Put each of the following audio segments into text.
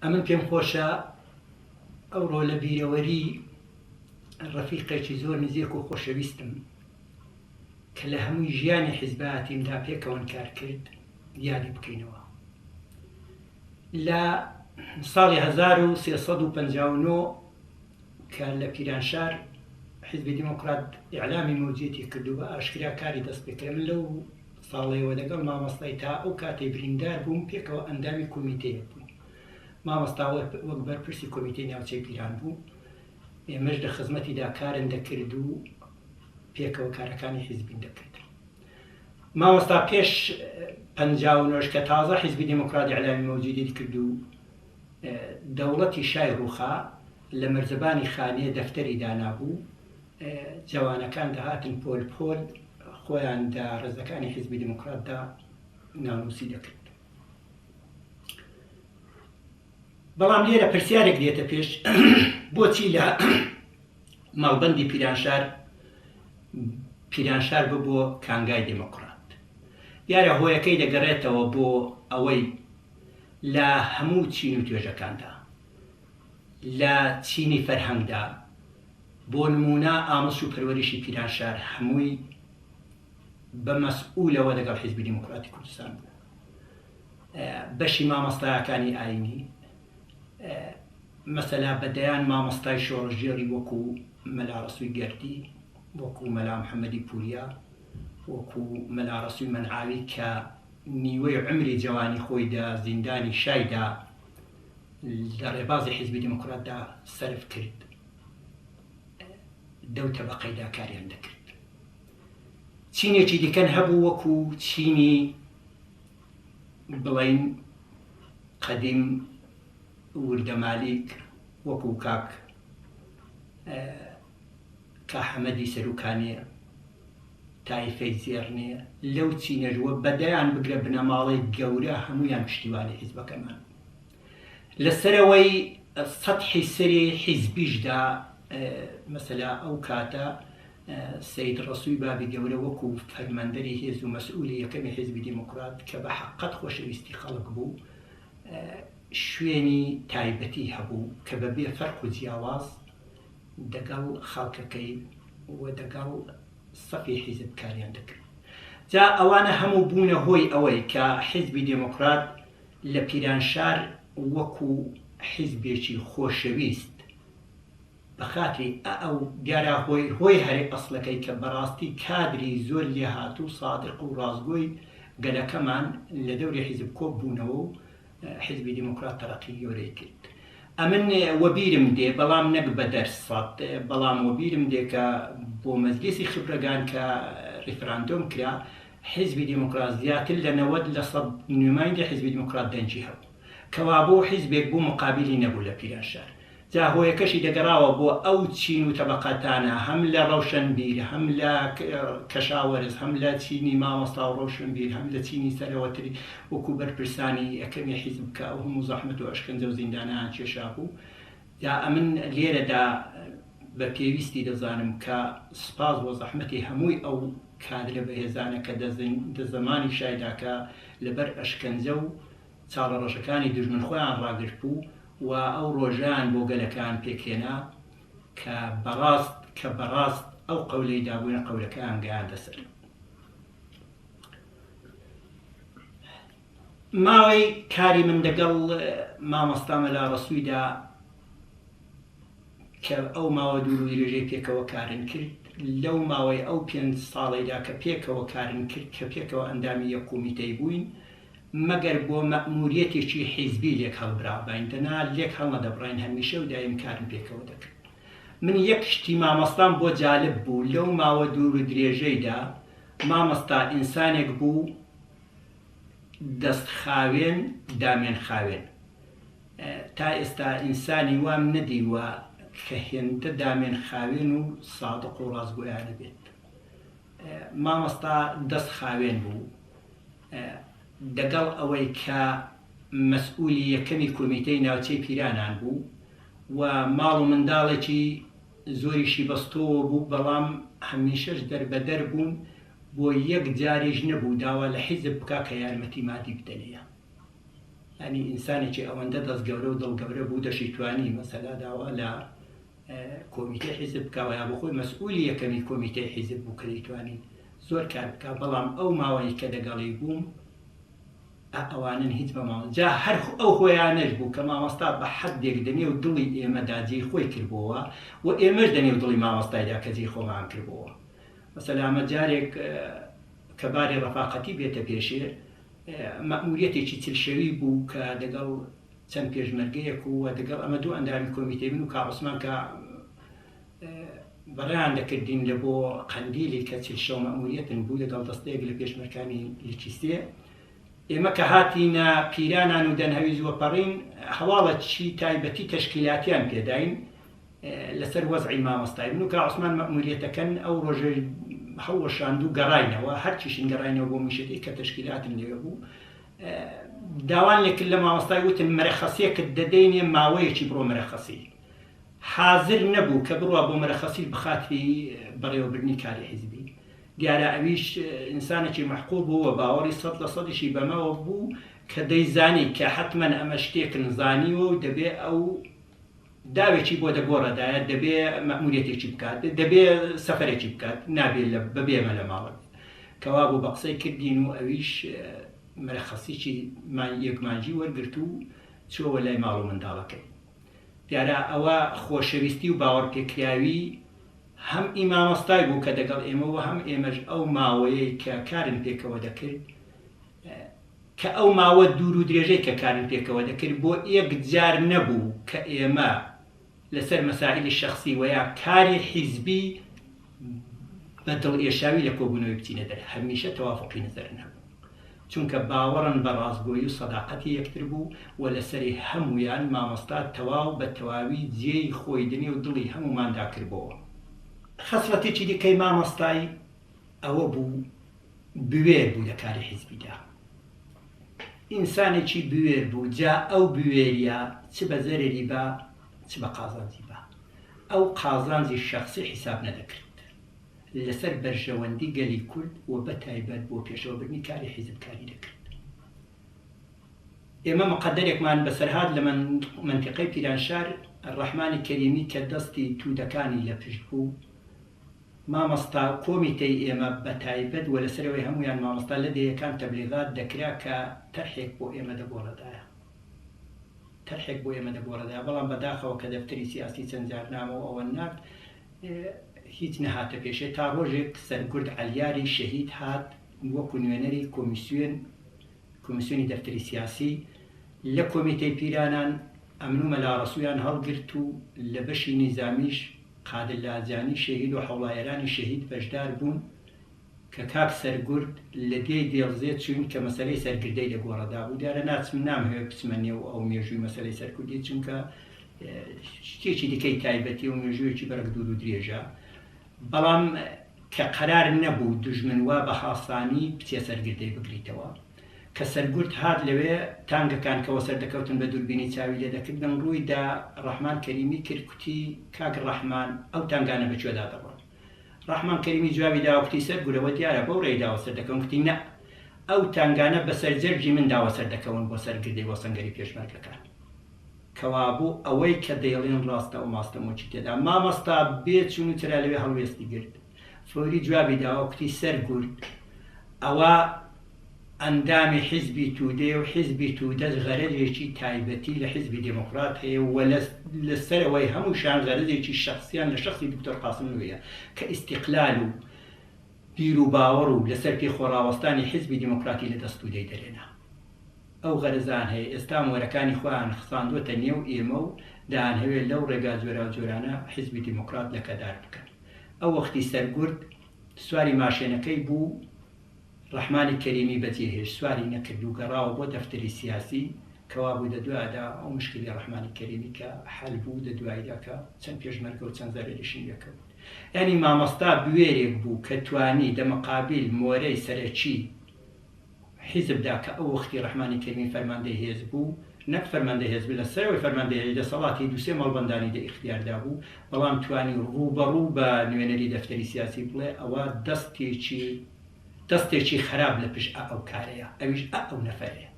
ئەمن پێم خۆشە ئەوڕۆ لە بیرەوەری ڕەفیقێکی زۆر نزیک و خۆشەویستم کە لە هەمووی ژیانی حیزبایەتیمدا پێکەوەن کار کرد یادی بکەینەوە. لە ساڵی 1359 کە لە پیرانشار حیزبی دیموکرات ئیعلامی مەوجیەتی کرد و بە ئاشکرا کاری دەست پێکرد، من لەو ساڵەیەوە لەگەڵ مامۆستای تا ئەو کاتەی بریندار بووم پێکەوە ئەندامی کۆمیتەیەک بووین. مامۆستا وەک بەرپرسی کۆمیتەی ناوچەی پیران بوو، ئێمەش لە خزمەتیدا کارن دەکرد و پێکەوە کارەکانی حیزبین دەکرد. مامۆستا پێش 59 کە تازە حیزبی دێموکرات ئیعلامی مەوجودیەتی کرد و دەوڵەتی شای ڕووخا، لە مەرزەبانی خانێ دەفتەری دانابوو، جەوانەکان دەهاتن پۆل پۆل خۆیان دە ڕێزەکانی حیزبی دێموکراتدا ناونووسی دەکرد. بەڵام لێرە پرسیارێک دێتە پێش بۆچی لە مەڵبەندی پیرانشار پیرانشار ببووە کانگای دێموکرات؟ دیارە هۆیەکەی دەگەڕێتەوە بۆ ئەوەی لە هەموو چین و توێژەکاندا لە چینی فەرهەنگدا بۆ نموونە ئاموزش و پەروەرشی پیرانشار هەمووی بە مەسئولەوە لەگەڵ حیزبی دیموکراتی کوردستان بوو. بەشی مامۆستایەکانی ئاینی مەسەلا بە دەیان مامۆستای شۆڕشگێڕی وەکو مەلا ڕەسووی گەردی، وەکو مەلا محەممەدی پووریا، وەکو مەلا ڕەسووی مەنعاوی کە نیوەی عومری جەوانی خۆی دە زیندانی شایدا لە ڕێبازی حیزبی دیموکراتدا سەرف کرد، دەو تەبەقەیدا کاریان دەکرد. چینێکی دیکەن هەبوو وەکو چینی بڵێین قەدیم وردەمالیک وەکو کاک کاحەمەدی سەروکانێ، تایفەی زێڕنێ، لەو چینەش وە بەدەیان بگرە بنەماڵەی گەورە هەموویان پشتیوانی حیزبەکەمان بوون. لە سەرەوەی سەتحی سەری حیزبیشدا مەسەلا ئەو کاتە سەید ڕەسووی بابی گەورە وەکوو فەرماندەری هێز و مەسئوولی یەکەمی حیزبی دێموکرات کە بە حەققەت خۆشەویستی خەڵک بوو شوێنی تایبەتی هەبوو کە بە بێ فەرق و جیاواز دەگەڵ خەڵکەکەی و دەگەڵ سەفی حیزب کاریان دەکرد. جا ئەوانە هەموو بوونە هۆی ئەوەی کە حیزبی دێموکرات لە پیرانشار وەکوو حیزبێکی خۆشەویست بە خاتری ئە و دیارە هۆی هۆی هەرێ ئەسڵەکەی کە بەڕاستی کادری زۆر لێهاتوو سادق و ڕاستگۆی گەلەکەمان لە دەوری حیزب کۆ بوونەوە و حیزبی دیموکرات تەرەقی گەورەی کرد. ئەمن وەبیرم دێ بەڵام نەک بە دەرسەد بەڵام وەبیرم دێ کە بۆ مەجلیسی خبرەگان کە ڕیفراندۆم کرا حیزبی دیموکرات زیاتر لە 90% نومایندەی حیزبی دیموکرات دەنگی هەبوو کەوابوو حیزبێک بوو مقابیلی نەبوو لە پیرانشار جا هۆیەکەشی دەگەڕاوە بۆ ئەو چین و تەبەقاتانە هەم لە ڕەوشەنبیر هەم لە کەشاوەرز هەم لە چینی مامۆستا و ڕەوشنبیر هەم لە چینی سەرەوەتری وەکو بەرپرسانی یەکەمی حیزب کە ئەو هەموو زەحمەت و ئەشکەنجە و زیندانەیان کێشابوو. جا ئەمن لێرەدا بە پێویستی دەزانم کە سپاس بۆ زەحمەتی هەمووی ئەو کادرە بەهێزانە کە دە زەمانی شایدا کە لەبەر ئەشکەنجە و چاڵە ڕەشەکانی دوژمن خۆیان ڕاگرتبوو و ئەو ڕۆژەیان بۆ گەلەکەیان پێکهێنا کە بەڕاست کە بەڕاست ئەو قەولەی دابوویان قەولەکەیان گەیاندە سەر. ماوەی کاری من دەگەڵ مامۆستا مەلا ڕەسوویدا کە ئەو ماوە دوور و درێژەی پێکەوە کارن کرد، لەو ماوەی ئەو پێنج ساڵەیدا کە پێکەوە کارن کرد، کە پێکەوە ئەندامی یەک کۆمیتەی بووین، مەگەر بۆ مەئموریەتێکی حیزبی لێک هەڵبراباین، دەنا لێک هەڵنەدەبڕاین، هەمیشە و دایم کارم پێکەوە دەکرد. من یەک شتی مامۆستام بۆ جالب بوو لەو ماوە دوور و درێژەیدا، مامۆستا ئینسانێک بوو دەست خاوێن دامێن خاوێن. تا ئێستا ئینسانی وام نەدیوە کە هێندە دامێن خاوێن و سادق و ڕاستگۆیانە بێت. مامۆستا دەست خاوێن بوو، دەگەڵ ئەوەی کە مەسئولی یەکەمی کۆمیتەی ناوچەی پیرانان بوو و ماڵ و منداڵێکی زۆریشی بەستۆوە بوو، بەڵام هەمیشەش دەربەدەر بوون، بۆ یەک جاریش نەبوو داوا لە حیزب بکا کە یارمەتی مادی بدەنێ. یانی ئینسانێکی ئەوەندە دەست گەورە و دڵ گەورە بوو دەشیتوانی مەسەلا داوا لە کۆمیتەی حیزب بکا و یا بۆ خۆی مەسئولی یەکەمی کۆمیتەی حیزب بوو کە دەیتوانی زۆر کار بکا بەڵام ئەو ماوەی کە دەگەڵی بووم ئا ئەوانەن هیچ بە مامۆستا جا هەر ئەو هۆیانەش بوو کە مامۆستا بە حەدێک دەنێو دڵی ئێمەدا جێی خۆی کردبۆوە و ئێمەش دەنێو دڵی مامۆستایدا کە جێی خۆمان کردبۆوە مەسەلا ئەمە جارێک کە باری ڕەفاقەتی بێتە پێشێ مەئموریەتێکی چلشەوی بوو کە دەگەڵ چەند پێشمەرگەیەک و دەگەڵ ئەمە دوو ئەندامی کۆمیتەی من و کا عوسمان کە بەڕێیان دەکردین لە بۆ قەندیلی کە چلشەو مەئموریەتن بوو دەگەڵ دەستەیەک لە پێشمەرکانی لکی سێ ئێمە کە هاتینە پیرانان و دەنهەویز وەپەڕین هەواڵە چی تایبەتی تەشکیلاتیان پێداین لەسەر وەزعی مامۆستای من و کا عوسمان مەئموریەتەکەن ئەو ڕۆژەی هەڵوەشاند و گەڕاینەوە هەرچیشن گەڕاینەوە بۆ میشەتی کە تەشکیلاتن لەوێ بوو داوان لێکرد لە مامۆستای وتن مەرەخەسیەکت دەدەینێ ماوەیەکی بڕۆ مەرەخەسی حازر نەبوو کە بڕوا بۆ مەرەخەسی بخاتری بەڕێوەبردنی کاری حیزبی دیارە ئەویش ئینسانێکی مەحقوڵ بوو و باوەڕی سەد لە سەدیشی بەمەوە بوو کە دەیزانی کە حەتمەن ئەمە شتێکن زانیوە و دەبێ ئەو داوێکی بۆ دەگۆڕەدایە دەبێ مەئموریەتێکی بکات دەبێ سەفەرێکی بکات نابێ لە بەبێ ئێمە لە ماڵە بێت کەوابوو بە قسەی کردین و ئەویش مەرەخەسیی یەک مانگی وەرگرت و چۆوە لای ماڵ و منداڵەکەی. دیارە ئەوە خۆشەویستی و باوەڕپێکراوی هەم ئی مامۆستای بوو کە دەگەڵ ئێمە و هەم ئێمەش ئەو ماوەیەی کە کارن پێکەوە دەکرد کە ئەو ماوە دوور و درێژەی کە کارن پێکەوە دەکرد بۆ یەک جار نەبوو کە ئێمە لەسەر مەسائیلی شەخسی وەیا کاری حیزبی بە دڵئێشاوی لە کۆبوونەوەی بچینە دەر هەمیشە تەوافوقی نەزەرن هەبوو چونکە باوەڕن بە ڕاستگۆیی و سەداقەتی یەکتر بوو و لەسەری هەموویان مامۆستا تەواو بە تەواوی جێی خۆی دنێو دڵی هەمووماندا کردبۆوە. خەسڵەتێکی دیکەی مامۆستای ئەوە بوو بوێر بوو لە کاری حیزبیدا. ئینسانێکی بوێر بوو جا ئەو بوێریە چ بە زەرەری با چ بە قازانجی با ئەو قازانجی شەخسی حیساب نەدەکرد. لەسەر بەرژەوەندی گەلی کورد و بە تایبەت بۆ پێشەوەبردنی کاری حیزب کاری دەکرد. ئێمە مقەدەرێکمان بەسەرهات لە مەنتیقەی پیرانشار، ڕەحمانی کەریمی کە دەستی توودەکانی لە پشت بوو، مامۆستا کۆمیتەی ئێمە بە تایبەت و لەسەرەوەی هەموویان مامۆستا لە دێیەکان تەبلیغات دەکرا کە تەرحێک بۆ ئێمە دەگۆڕدایە. تەرحێک بۆ ئێمە دەگۆڕدایە، بەڵام بەداخەوە کە دەفتەری سیاسی چەند جار نامە و ئەوە نارد، هیچ نەهاتە پێشێ تا ڕۆژێک سەرگورد عەلیاری شەهید هات وەکو نوێنەری کۆمیسیۆن کۆمیسیۆنی دەفتەری سیاسی لە کۆمیتەی پیرانان ئەمن و مەلا ڕەسوویان هەڵگرت و لە بەشی نیزامیش قادر لاجانی شەهید و حەوڵا ئێرانی شەهید بەشدار بوون کە کاک سەرگورد لە دێی دێڵزێ چووین کە مەسەلەی سەرگردەی لە گۆڕەدا بوو دیارە ناچم نامهەوێ بچمە نێو ئەو مێژووی مەسەلەی سەرکوردی چونکە شتێکی دیکەی تایبەتیە و مێژوویەکی بەرەک دوور و درێژە بەڵام کە قەرار نەبوو دوژمن وا بە هاسانی بچێ سەرگردەی بگریتەوە کە سەرگورد هات لەوێ تانگەکان کە وەسەر دەکەوتن بە دووربینی چاوی لێ دەکردن ڕووی دا ڕەحمان کەریمی کرد کوتی کاک ڕەحمان ئەو تانگانە بە کوێدا دەڕۆن ڕەحمان کەریمی جوابی داوە کوتی سەر گورەوە دیارە بەو ڕێیدا وەسەر دەکەون کوتی نە ئەو تانگانە بەسەر جەرگی مندا وەسەر دەکەون بۆ سەر گردەی وەسەنگەری پێشمەرگەکان کەوابوو ئەوەی کە دەیڵێن ڕاستە ئەو ماستە مۆکی تێدا مامۆستا بێ چون و چرا لەوێ هەڵوێستی گرت فەوری جوابی داوە کوتی سەر گورد ئەوە ئەندامی حیزبی تودەیە و حیزبی تودەش غەرەزێکی تایبەتی لە حیزبی دێموکڕات هەیە و لە سەرەوەی هەمووشیان غەرەزێکی شەخسیان لە شەخسی دکتۆر قاسملوو هەیە کە ئیستیقلال و بیر و باوەڕ و لەسەر پێ خۆڕاوەستانی حیزبی دێموکڕاتی لە دەست تودەی دەرێنا. ئەو غەرەزان هەیە ئێستا مۆرەکانی خۆیان خساندۆتە نێو ئێمە و دەیانهەوێ لەو ڕێگا جۆراوجۆرانە حیزبی دێموکڕات لەکەدار بکەن. ئەو وەختی سەرگورد سواری ماشێنەکەی بوو، ڕەحمانی کەریمی بەجێ هێشت، سواری نەکرد و گەڕاوە بۆ دەفتەری سیاسی، کەوابوو دە دوایدا ئەو مشکیلەی ڕەحمانی کەریمی کە حەل بوو، دە دواییدا کە چەند پێشمەرگە و چەند زەرەریشی لێ کەوت. یانی مامۆستا بوێرێک بوو کە توانی دە مقابیل مۆرەی سەرەکی حیزبدا کە ئەو وەختی ڕەحمانی کەریمی فەرماندەی هێز بوو، نەک فەرماندەی هێز بوو، لە سەرەوەی فەرماندەی هێز دەسەڵاتی دوو سێ مەڵبەندانی دە ئیختیاردا بوو، بەڵام توانی ڕووبەڕوو بە نوێنەری دەفتەری سیاسی بڵێ ئەوە دەستێکی دەستێکی خەراب لە پشت ئە ئەو کارەیە، ئەویش ئە ئەو نەفەرەیە.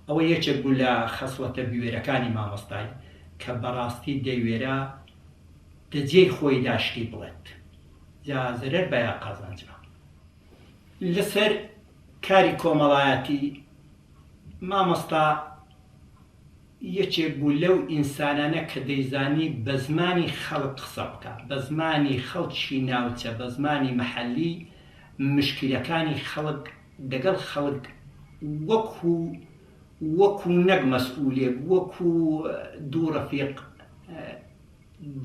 ئەوە یەکێک بوو لە خەسڵەتە بوێرەکانی مامۆستای کە بەڕاستی دەیوێرا دە جێی خۆیدا شتی بڵێت جا زەرەر با یا قازانج با. لەسەر کاری کۆمەڵایەتی مامۆستا یەکێک بوو لەو ئینسانانە کە دەیزانی بە زمانی خەڵک قسە بکا، بە زمانی خەڵکی ناوچە، بە زمانی مەحەلی مشکیلەکانی خەڵک دەگەڵ خەڵک وەکوو وەکوو نەک مەسئوولێک وەکوو دوو ڕەفیق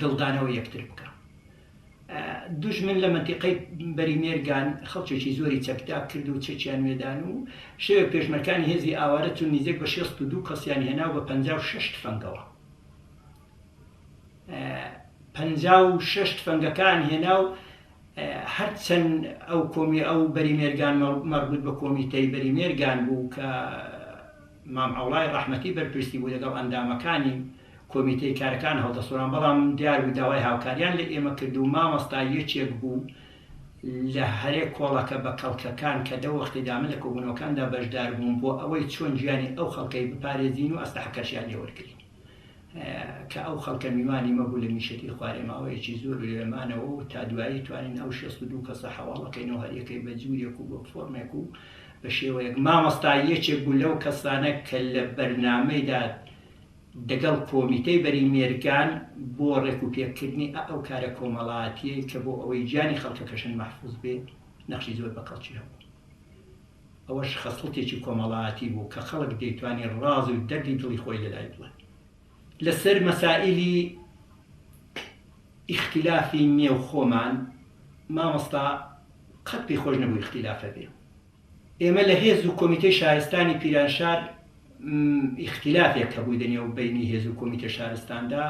دڵدانەوە یەکتر بکا. دوژمن لە مەنتیقەی بەری مێرگان خەڵکێکی زۆری چەکدار کرد و چەکیان وێدان و شەوێک پێشمەرکانی هێزی ئاوارە چوون نیزیک بە 62 کەسیان هێنا و بە 56 تفەنگەوە 56 تفەنگەکان هێنا و هەرچەند ئەو کۆمی ئەو بەری مێرگان مەربوط بە کۆمیتەی بەری مێرگان بوو کە مام عەوڵای ڕەحمەتی بەرپرسی بوو لەگەڵ ئەندامەکانی کۆمیتەی کارەکان هەڵدەسوڕان، بەڵام دیار بوو داوای هاوکاریان لە ئێمە کرد و مامۆستا یەکێک بوو لە هەرێ کۆڵەکە بە کەڵکەکان کە دەو وەختیدا من لە کۆبوونەوەکاندا بەشدار بووم بۆ ئەوەی چۆن گیانی ئەو خەڵکەی بپارێزین و ئەسلەحەکەشیان لێ وەرگرین کە ئەو خەڵکە میوانی مە بوو لە میشەتی خوارێ ماوەیەکی زۆر و لەوێ مانەوە و تا دوایی توانین ئەو 62 کەسە حەواڵەکەینەوە هەریەکەی بە جوورێک و بە فۆرمێک و بە شێوەیەک مامۆستا یەکێک بوو لەو کەسانە کە لە بەرنامەیدا دەگەڵ کۆمیتەی بەری مێرگان بۆ ڕێک و پێک کردنی ئە ئەو کارە کۆمەڵاتیەی کە بۆ ئەوەی گیانی خەڵکەکەشن مەحفوز بێ نەخشی زۆر بە کەڵکی هەبوو. ئەوەش خەسڵتێکی کۆمەڵاتی بوو کە خەڵک دەیتوانی ڕاز و دەردی دڵی خۆی لە لای بڵێ. لە سەر مەسائیلی ئیختیلافی نێو خۆمان مامۆستا قەت پێی خۆش نەبوو ئیختیلاف هەبێ. ئێمە لە هێز و کۆمیتەی شارستانی پیرانشار ئیختیلافێک هەبوو دە نێو بەینی هێز و کۆمیتە شارستاندا،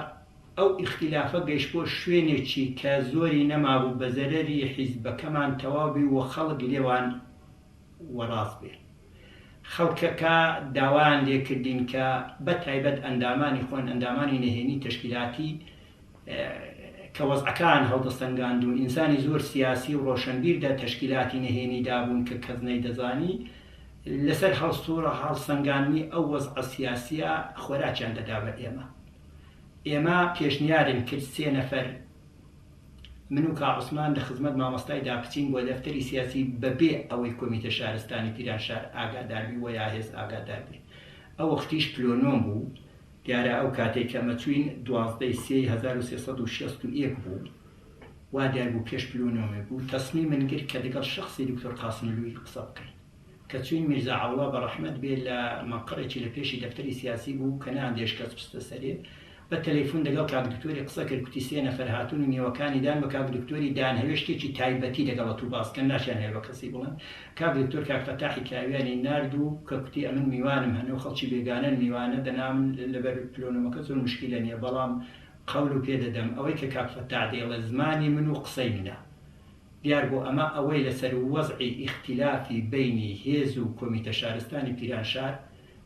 ئەو ئیختیلافە گەیشتبووە شوێنێکی کە زۆری نەمابوو بە زەرەری حیزبەکەمان تەواو بی و خەڵک لێوان وەڕاست بێ. خەڵکەکە داوایان لێ کردین کە بە تایبەت ئەندامانی خۆن ئەندامانی نەهێنی تەشکیلاتی کە وەزعەکان هەڵدەسەنگاند و ئینسانی زۆر سیاسی و ڕۆشەنبیر دە تەشکیلاتی نەهێنی دابوون کە کەس نەیدەزانی لەسەر هەڵسوڕ هەڵسەنگاندنی ئەو وەزعە سیاسیە خۆراکیان دەدا بە ئێمە. ئێمە پێشنیارن کرد سێ نەفەر من و کا عوسمان لە خزمەت مامۆستای دا بچین بۆ دەفتەری سیاسی بە بێ ئەوەی کۆمیتە شارستانی پیرانشار ئاگادار بی وە یا هێز ئاگادار بێ. ئەو وەختیش پلۆنۆم بوو. دیارە ئەو کاتەی کە ئەمە چووین 12 ی سێی 1361 بوو. وا دیار بوو پێش پلۆنۆمێ بوو. تەسمیمن گرت کە دەگەڵ شەخسی دکتۆر قاسملووی قسە بکەین. کە چووین میرزا عەوڵا بە ڕەحمەت بێ لە مەقەڕێکی لە پێشی دەفتەری سیاسی بوو کە نەیاندێشت کەس بچتە سەرێ، بە تەلەیفون دەگەڵ کاک دکتۆری قسە کرد کوتی سێ نەفەر هاتوون و نێوەکانی دان بە کاک دکتۆری دایانهەوێ شتێکی تایبەتی دەگەڵ ئەتوو باس کەن ناشیانهەوێ بە کەسی بڵێن کاک دکتۆر کاک فەتاحی کاویانی نارد و کە کوتی ئەمن میوانم هەنە و خەڵکی بێگانەن میوانە دەنا من لەبەر پلۆنۆمەکە زۆر مشکیلە نیە بەڵام قەول پێ دەدەم ئەوەی کە کاک فەتاح دەیڵێ زمانی من و قسەی منە دیار بوو ئەمە ئەوەی لەسەر وەزعی ئیختیلافی بەینی هێز و کۆمیتە شارستانی پیرانشار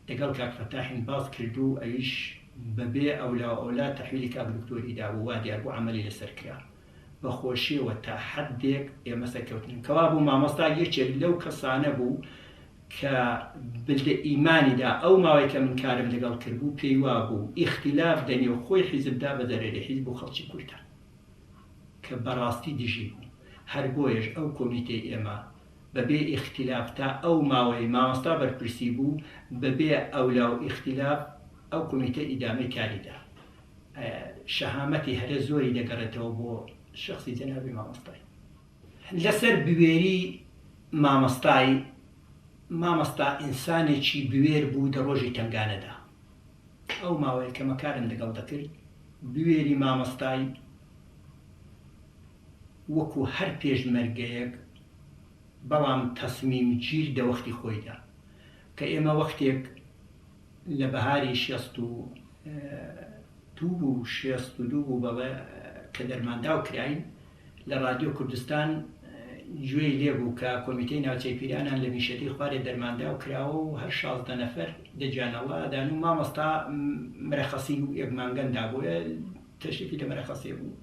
دەگەڵ کاک فەتاحین باس کرد و ئەویش بە بێ ئەولاوئەولا تەحویلی کاک دکتۆری دابوو وا دیار بوو عەمەلی لەسەر کرا. بە خۆشیەوە تا حەدێک ئێمە سەرکەوتین. کەوابوو مامۆستا یەکێک لەو کەسانە بوو کە بلدە ئیمانی دا ئەو ماوەی کە من کارم دەگەڵ کردبوو پێی وابوو ئیختیلاف دە نێو خۆی حیزبدا بە زەرەری حیزب و خەڵکی کوردە. کە بەڕاستی دژی بوو. هەر بۆیەش ئەو کۆمیتەی ئێمە بە بێ ئیختیلاف تا ئەو ماوەی مامۆستا بەرپرسی بوو بە بێ ئەولا و ئیختیلاف ئەو کۆمیتە ئیدامەی کاری دا. شەهامەتی هەرە زۆری دەگەڕێتەوە بۆ شەخسی جەنابی مامۆستای. لەسەر بوێری مامۆستای، مامۆستا ئینسانێکی بوێر بوو دە ڕۆژی تەنگانەدا. ئەو ماوەیە کە مە کارم دەگەڵ دەکرد بوێری مامۆستای وەکو هەر پێشمەرگەیەک بەڵام تەسمیم گیر دە وەختی خۆیدا کە ئێمە وەختێک لە بەهاری 62 بوو 62 بوو بەڵێ کە دەرمانداو کراین لە ڕادیۆ کوردستان گوێی لێ بوو کە کۆمیتەی ناوچەی پیرانان لە میشەتی خوارێ دەرمانداو کراوە و هەر 16 نەفەر دە گیانەڵا دان و مامۆستا مرەخەسی و یەک مانگەن دابووە تەشریفی لە مەرەخەسێ بوو.